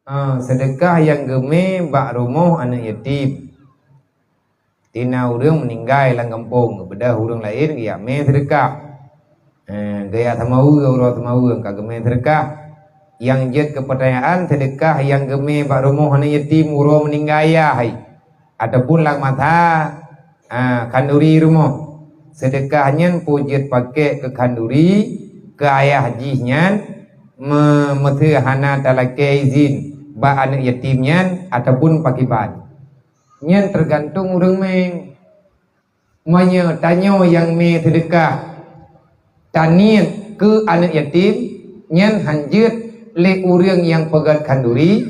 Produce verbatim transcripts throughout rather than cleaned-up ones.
Ah, seudeukah nyang geumé bak rumoh aneuk yatim. Tina ureuëng meuninggai lam gampông, geubeudôh ureuëng laén geujak mé seudeukah. Eh, geujak seumaweue, uroe seumaweue ka geumé seudeukah. Nyang jeuet keu peutanyaan, seudeukah nyang geumé bak rumoh aneuk yatim uroe meuninggai ayah hai, ataupun lam masa, ah, khanduri rumoh. Seudeukah nyan peue jeuet pakék keu khanduri, keu ayah jih nyan, me-, meusé hana talakée izin bak aneuk yatim nyan ataupun pakriban. Nyan teugantung ureuëng mé. Meunyoe tanyoe nyang mé seudeukah taniet keu aneuk yatim, nyan hanjeuet lé ureuëng nyang peugét khanduri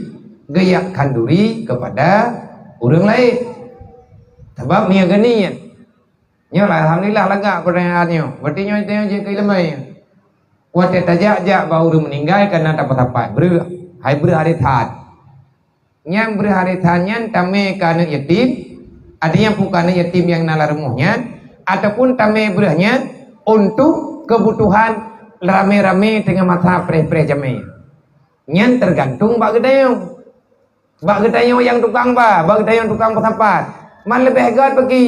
geujak khanduri keupada ureuëng laén. Sabab meunyoe geuniet, nyoe lah, alhamdulillah lagak peurtanyaan nyoe. Berarti nyoe tanyoe jeuet keu iéleumé. Watée tajak-jak bak ureuëng meuninggai kana tapeusapat breueh, hai breueh hari that. Nyang breueh hari that nyan tamé keu aneuk yatim, artinya peue keu aneuk yatim nyang na lam rumoh nyan, ataupun tamé breueh nyan untuk keubutuhan ramé-ramé teungoh masa preh-preh jamé. Nyan teugantung bak geutanyoe. Bak geutanyoe nyang tukang ba, bak geutanyoe tukang peusapat. Man leubeh gét bagi,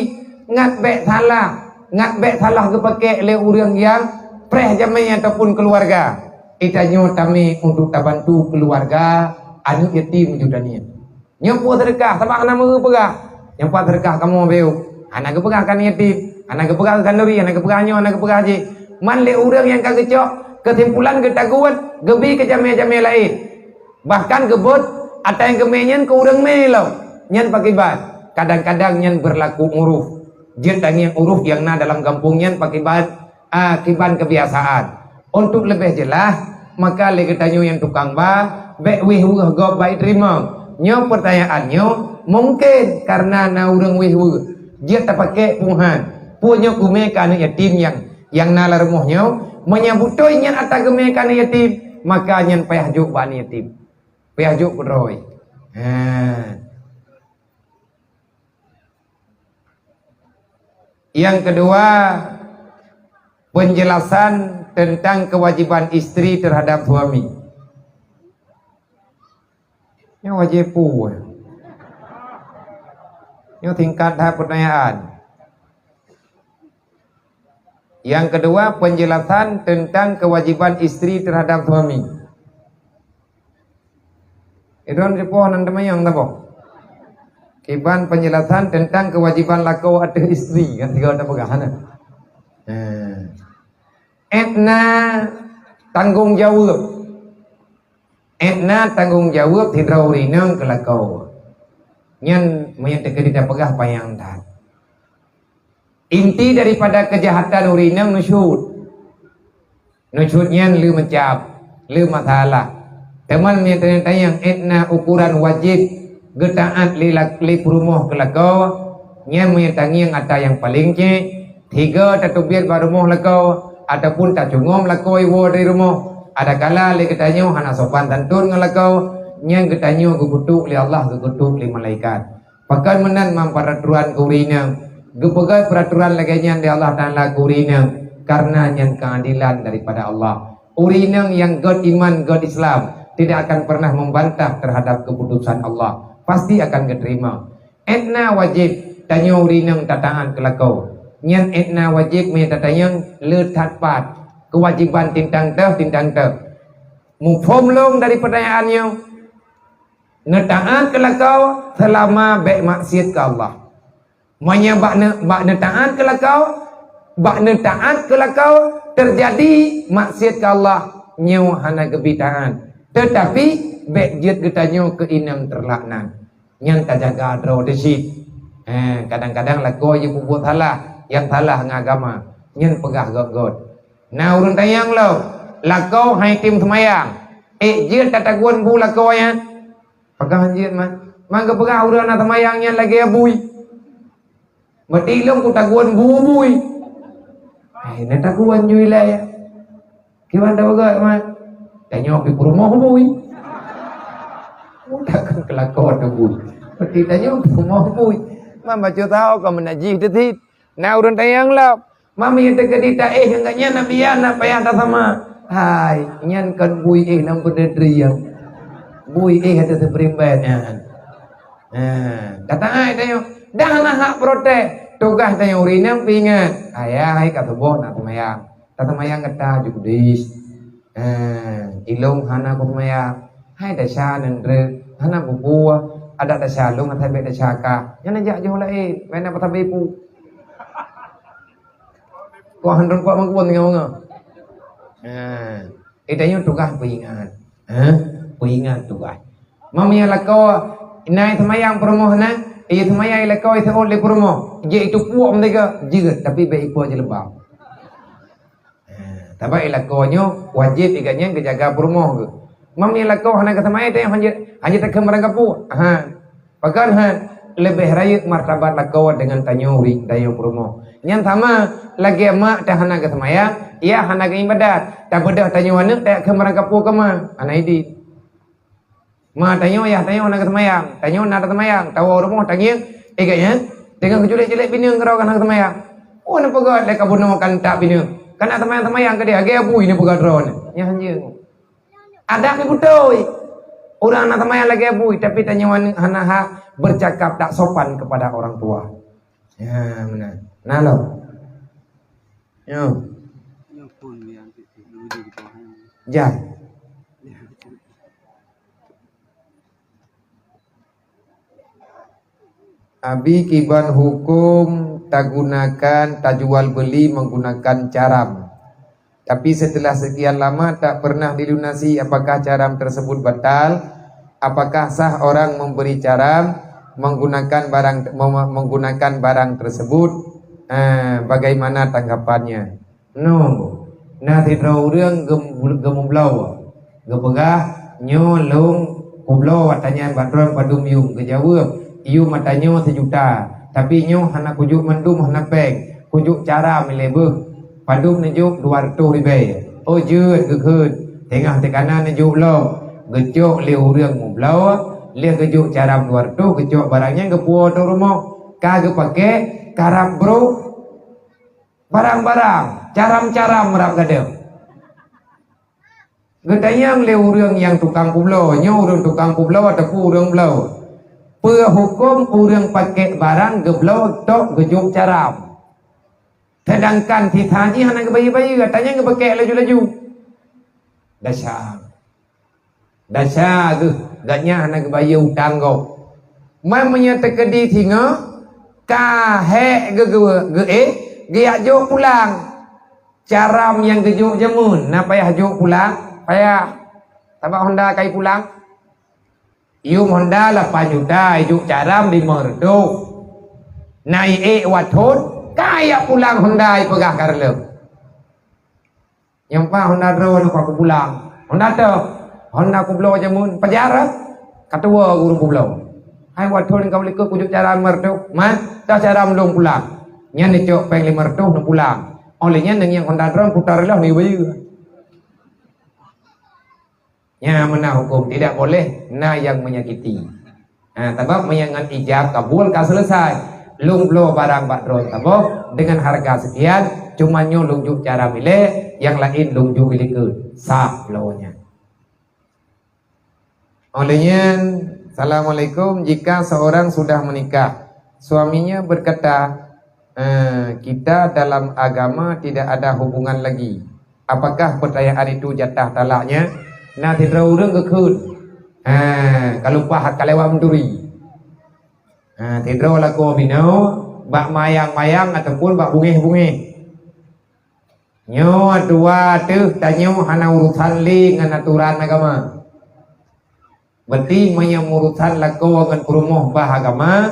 ngat bék salah, ngat bék salah geupakék lé ureuëng nyang preh jamé ataupun keuluwarga. Geutanyoe tamé untuk tabantu keuluwarga aneuk yatim meunyoe taniet. Nyoe peue seudeukah, sabab hana meureupeugah. Nyang pat seudeukah kamoe beu. Hana geupeugah keu aneuk yatim, hana geupeugah keu khanduri, hana geupeugah nyoe, hana geupeugah jih. Man lé ureuëng nyang ka geucok keusimpulan geutagun geubi keu jamé-jamé laén. Bahkan geubeuet ata nyang geumé nyan keu ureuëng mé lom. Nyan pakriban. Kadang-kadang nyan beurlaku uruf. Jeuet tangieng uruf nyang na dalam gampông nyan pakriban, ah, kiban keubiasaan. Untuk leubeh jeulaih, maka lé geutanyoe nyang tukang ba, bék wéh weueh gob bak iteurimong. Nyoe peutanyaan nyoe mungken kareuna na ureuëng wéh weueh. Jeuet tapakék peue han. Peue nyoe keu mé keu aneuk yatim nyang, nyang na lam rumoh nyoe, meunyoe beutôi nyan ata geumé keu aneuk yatim, maka nyan payah jok bak aneuk yatim. Payah jok keudroe. Ha. Yang kedua, penjelasan tentang kewajiban istri terhadap suami. Nyoe wajéb peue? Nyoe singkat that pertanyaan. Yang kedua, penjelasan tentang kewajiban istri terhadap suami. Idon sipoh nan teumanyong saboh. Kiban penjelasan tentang kewajiban lakoe ateueh istri, kan tiga tapeugah na. Nah. Etna tanggung jaweueb. Etna tanggung jaweueb sidroe ureuëng inong keu lakoe. Nyan meunyoe teukeudi tapeugah panyang that. Inti daripada keujahatan ureuëng inong nusyut. Nusyut nyan le meucab, le masalah. Teuma meunyoe tanyong-tanyong etna ukuran wajéb geutaát lé lak-, lé peurumoh keu lakoe, nyan meunyoe tangieng ata nyang paleng cék, tiga tateubiet bak rumoh lakoe, ataupun tacungom lakoe iwoe dari rumoh. Adakala lé geutanyoe hana sopan santun ngon lakoe, nyan geutanyoe geukeutuk lé Allah, geukeutuk lé malaikat. Pakon meunan man peuraturan keu ureuëng inong? Geupeugah peuraturan lagée nyan lé Allah Taala keu ureuëng inong, kareuna nyan keuadilan daripada Allah. Ureuëng inong nyang gét iman, gét Islam, tidak akan pernah membantah terhadap keputusan Allah. Pasti akan geuterima. Etna wajéb tanyoe ureuëng inong tataát keu lakoe. Nyan etna wajéb meunyoe tatanyong le that pat keuwajéban tintang teuh, tintang teuh. Muphom lôn dari peutanyaan nyoe, neutaát keu lakoe seulama bék maksiet keu Allah. Meunyoe bak ne-, bak neutaát keu lakoe, bak neutaát keu lakoe teujadi maksiet keu Allah, nyoe hana geubi taát. Teutapi bék jeuet geutanyoe keu inong teulaknat. Nyan tajaga droe teuh cit. Eh, kadang-kadang lakoe jipeubuet salah, nyang salah ngon agama. Nyan peugah gét-gét. Na ureuëng tanyong lom, lakoe han item seumayang. Ék jeuet tatagun bu lakoe nyan? Peugah han jeuet, man. Man geupeugah ureuëng hana seumayang nyan lagée bui. Meuti lôn kutagun bu bui. Hai, na tagun jui lé. Kiban tapeugah, man. Tanyoe pih peurumoh bui. Takon keu lakoe teuh bui. Meuti tanyoe peurumoh bui. Man bacut tau ka meunajih teutit. Na ureuëng tanyong lom. Man meunyoe teukeudi taéh ngon gobnyan, na bian na payah tasama. Hai, nyan kon bui éh lam peudeuh driem. Ui, eh, kata seubeurimbai nyan. Ha, datang ai tanyoe. Dah hana hak protes. Tugaih tanyoe ureueng inong peuingat. Ayah hai ka suboh na seumayang. Ta seumayang gata ju keudeh. Ha, ilong hana kuseumayang. Hai desya nendrek, hana bubuah. Adak desya lôn hana sabé desya kah. Nyan jak jih laén. Main apa sabé pu. Kok handong kok mangkun tengah-tengah. Ha. Eh, tanyoe tugaih peuingat. Ha? Peuingat tugaih. Mam nyang lakoe, na seumayang peurumoh na, eh, seumayang lakoe seuôt lé peurumoh. Jeuet itu puak merdeka, jeuet, tapi bèk ipo jilbab. Ha, sabab lakoe nyoe wajéb igat nyan geujaga peurumoh geuh. Mam nyang lakoe hana geuseumayang, tanyoe hanjeuet, hanjeuet takheun barang kapue. Ha. Pakon han leubeh rayeuk martabat lakoe deungon tanyoe ri-, tanyoe peurumoh. Nyan sama lagèe mak teuh hana geuseumayang, yah hana geuibadat. Tabeudôh tanyoe aneuk tajak kheun barang kapue keu ma, hana idin. Ma tanyoe, yah tanyoe hana geuseumayang, tanyoe na taseumayang, tawoe rumoh tangieng, eh, gobnyan deungon geuculek-culek bineung keudroe hana geuseumayang. Oh, neupeugah lé ka bunoe kan tak bineung. Ka na seumayang-seumayang keudeh, lagèe bui neupeugah droeneuh. Nyan hanjeuet. Adak ni beutôi. Ureueng na seumayang lagèe bui, tapi tanyoe hana hak bercakap tak sopan kepada orang tua. Ya, meunan. Nah, lo. Yo. Jan. Abi kiban huköm tagunakan, tajual beli menggunakan caram. Tapi setelah sekian lama tak pernah dilunasi, apakah caram tersebut batal? Apakah sah orang memberi caram menggunakan barang, mem-, menggunakan barang tersebut? Eh, bagaimana tanggapannya? Nyoe, na sidroe ureueng geu-, geumubloe, geupeugah, "Nyoe lôn kubloe ata nyan bak droe padum yuem." Geujaweueb, "Yuem ata nyoe sijuta, tapi nyoe hana kujok mandum, hana péng, kujok caram ilèe beuh." "Padum neujok?" "Dua reutôh ribèe." "Oh, jeuet," geukheun, "teungoh teuka na neujok lom." Geucok lé ureueng mubloe, lheueh geujok caram dua reutôh, geucok barang nyan geupuwoe ateueh rumoh. Ka geupaké, karab brôk. Barang-barang, caram-caram rab gadôh. Geutanyong lé ureueng nyang tukang peubloe, nyoe ureueng tukang peubloe ataupun ureueng bloe, "Peue huköm ureueng pakék barang geubloe tok geujok caram, seudangkan sisa jih hana geubayeue-bayeue, ata nyan geupakék laju-laju?" Dasya. Dasya geuh, gobnyan hana geubayeue utang gob. Man meunyoe teukeudi singoh, ka hék geu-, geu-, geuéh, geujak jok pulang. Caram nyang geujok jameun, na payah jok pulang? Payah. Sabab honda kai pulang. Yuem honda lapan juta, ijok caram limong reutôh. Na iék wat thon, ka ijak pulang honda ipeugah ka reuloh. Nyang paih honda droeneuh ka kupulang. Honda toh, honda kubloe jameun, pajar, eh? Ka tuwoe ureueng peubloe. Hai, watèe lôn ka likot kujok caram limong reutôh, man, toh caram lôn pulang. Nyan neucok péng limong reutôh neupulang. Óh lheueh nyan neungieng honda droeneuh putar lom neubayeue. Nyan meunan huköm, tidak boleh na nyang menyakiti. Ha, sabab meunyoe ngon ijab kabul ka selesai. Lôn bloe barang bak droe saboh deungon hareuga sekian, cuma nyoe lôn jok caram ilèe, nyang laén lôn jok ilikot. Sah bloe nyan. Óh lheueh nyan, assalamualaikum, jika seorang sudah menikah, suaminya berkata, eh, kita dalam agama tidak ada hubungan lagi. Apakah pertanyaan itu jatah talaknya? Na sidroe ureueng geukheun, eh, ka lumpah ka lewat meuturi. Eh, sidroe lakoe binoe bak mayang-mayang ataupun bak bungéh-bungéh. Nyoe dua teuh tanyoe hana urusan lé ngon aturan agama. Berarti meunyoe urusan lakoe ngon peurumoh bah agama,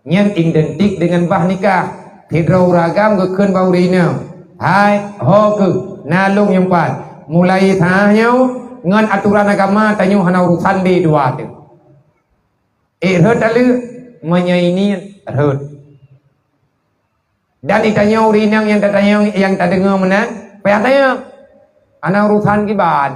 nyan identik deungon bah nikah. Sidroe ureueng agam geukheun bak ureueng inong, "Hai, ho keuh, na lôn nyang pat. Mulai saat nyoe, ngon aturan agama tanyoe hana urusan lé dua teuh." Ék rhot taleuek, meunyoe ini rhot. Dan itanyoe ureueng inong nyang tatanyong, nyang tadeungoe meunan, payah tanyong. Hana urusan kiban.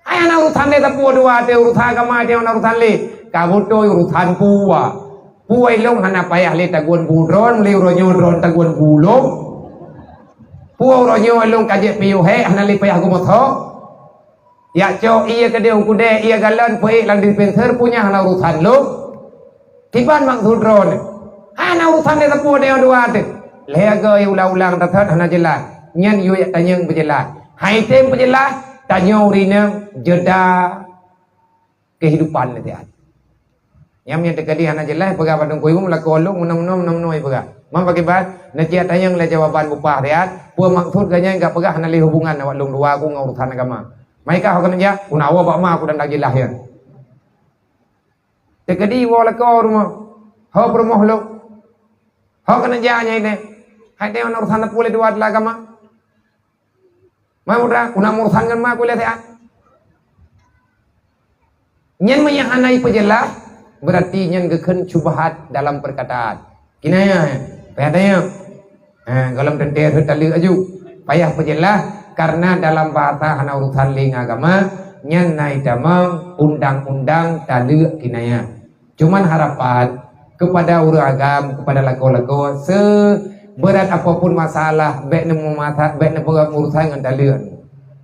Hai, hana urusan lé sapeue dua, teuh urusan agama, teuh hana urusan lé. Ka beutôi urusan peue. Peue ilong hana payah lé tagun bu droen, lé uroe nyoe droen tagun bu lom. Peue uroe nyoe ilong ka jeuet piôh hék, hana lé payah geumothok. Yak cok ie keudeh u keudè, ie galon peuék lam dispenser, punya hana urusan lom. Kiban maksud droeneuh? Hana urusan lé sapeue tanyoe dua teuh. Lhèe goe ulang-ulang that-that hana jeulaih. Nyan yue yak tanyong peujeulaih. Hai tem peujeulaih, tanyoe ureueng inong jeda kehidupan lé siat. Nyang meunyoe teukeudi hana jeulaih peugah bak teungku imeum, lakoe lôn meunoe-meunoe, meunoe-meunoe peugah. Man pakriban, neuciat tanyong lé jawaban bupah siat, peue maksud geuh nyan ka peugah hana lé hubungan awak lôn dua ku ngon urusan agama. Meuikah ho keuneuk jak, ku na woe bak ma ku dan dak jeulaih nyan. Teukeudi woe lakoe rumoh, ho peurumoh lôn. Ho keuneuk jak nyan ideh. Hai teuh na urusan peue lé dua dalam agama. Ma muda, ku na urusan ngon ma ku lé siat. Nyan meunyoe hana ipeujeulaih, berarti nyan geukheun syubhat dalam perkataan. Kinayah, eh? Payah tanyong. Eh, gohlom teuntèe rhot taleuek aju. Payah peujeulaih, karena dalam bahasa hana urusan lé ngon agama, nyan na itamong undang-undang taleuek kinayah. Cuman harapan kepada ureueng agam, kepada lakoe-lakoe, seberat apapun masalah, bèk neumasa-, bèk neupeugah urusan ngon taleuek.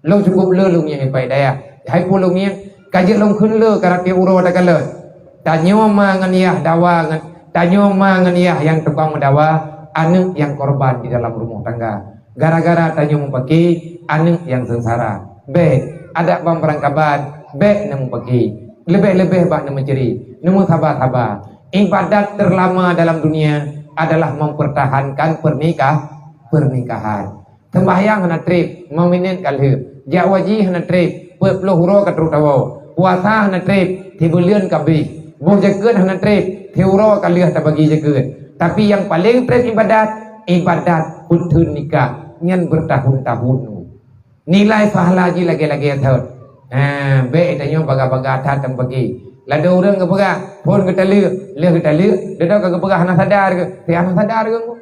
Lôn cukup le lôn ngieng ipai dayah. Hai peue lôn ngieng, ka jeuet lôn kheun le karate uroe takalon. Tanyoe ma ngon yah dawa ngon, tanyoe ma ngon yah nyang tukang meudawa, aneuk nyang korban di dalam rumoh tangga. Gara-gara tanyoe mupaki, aneuk nyang seungsara. Bèk, adak ban beurangkaban, bèk neumupaki. Leubeh-leubeh bak neumeuceri, neumeusaba-saba. Ibadat terlama dalam dunia adalah mempertahankan pernikah-, pernikahan. Seumbahyang hana trép, lima minit ka lheueh. Jak haji hana trép, peuet ploh uroe ka trok tawoe. Puasa hana trép, sibuleuen ka abéh. Boh jakeuet hana trép, siuroe ka lheueh tabagi jakeuet. Tapi nyang paleng trép ibadat, ibadat peutheun nikah, nyan bertahun-tahun. Nilai pahala jih lagèe-lagèe thon. Ha, bèk tanyoe bagah-bagah that teumeugi. Ladôm ureueng geupeugah, phôn geutaleuek, lheueh geutaleuek, dudoe ka geupeugah hana sadar keuh. Hana sadar keuh.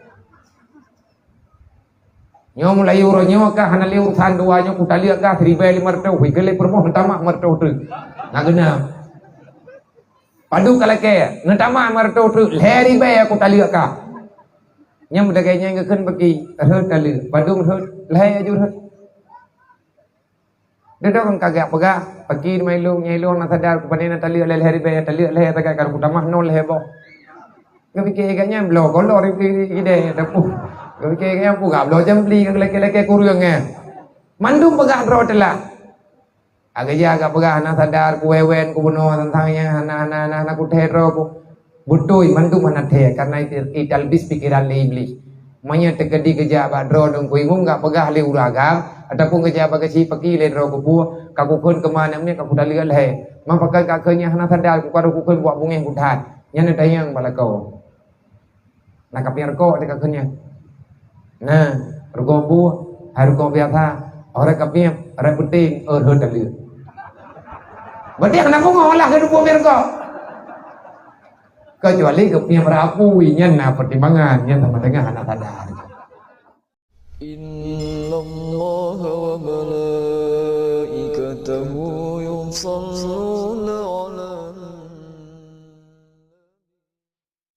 Nyoe meulayeue uroe nyoe kah hana lé urusan dua nyoe, kutaleuek kah siribèe limong reutôh, wih, keu lé peurumoh neutamah limong reutôh treuk. Na geunap. Padub ka lakèe, neutamah limong reutôh treuk, lhèe ribèe kutaleuek kah. Nyan meudagèe nyan geukheun bagi, rhot taleuek, padub rhot, lhèe aju rhot. Dudoe kan ka geujak peugah, paki teuma ilôn, nyan ilôn na sadar, ku pane na taleuek lhèe, lhèe ribèe, taleuek lhèe, takai ka kutamah nol lhèe boh. Geupiké geuh nyan bloe golom di, di, di, di, di, pu. Geupiké geuh nyan pu gak bloe jambli ngon lakèe-lakèe kureueng nyan. Mandum peugah droe teulah. Agak jih agak peugah hana sadar, kuwewen, kubunoe teuntang nyan, hana, hana, hana, hana kuthèe droe ku. Beutôi, mandum hana thèe, karena itu, italbis pikiran lé Iblih. Meunyoe teukeudi geujak bak droe deungon kuimeum gak peugah lé ureueng agam, ataupun geujak bak geuchik paki lé droe kupeue, ka kukheun keumah aneuk miet ka kutaleuek lhèe. Mah pakon ka kheun nyan hana sadar, kukaru kukheun buak bungéh kuthat. Nyan neutanyong bak lakoe. Na kapiep rukok teuka kheun nyan. Nah, rukok buah, hai rukok biasa, orang kapiep, orang puting, oh, rhot taleuek. Berarti hana pungo lah keu dua puluh rukok. Kecuali kapiep rapui, nyan na pertimbangan, nyan sama dengan hana sadar. Innallaha wa malaikatahu yusalluna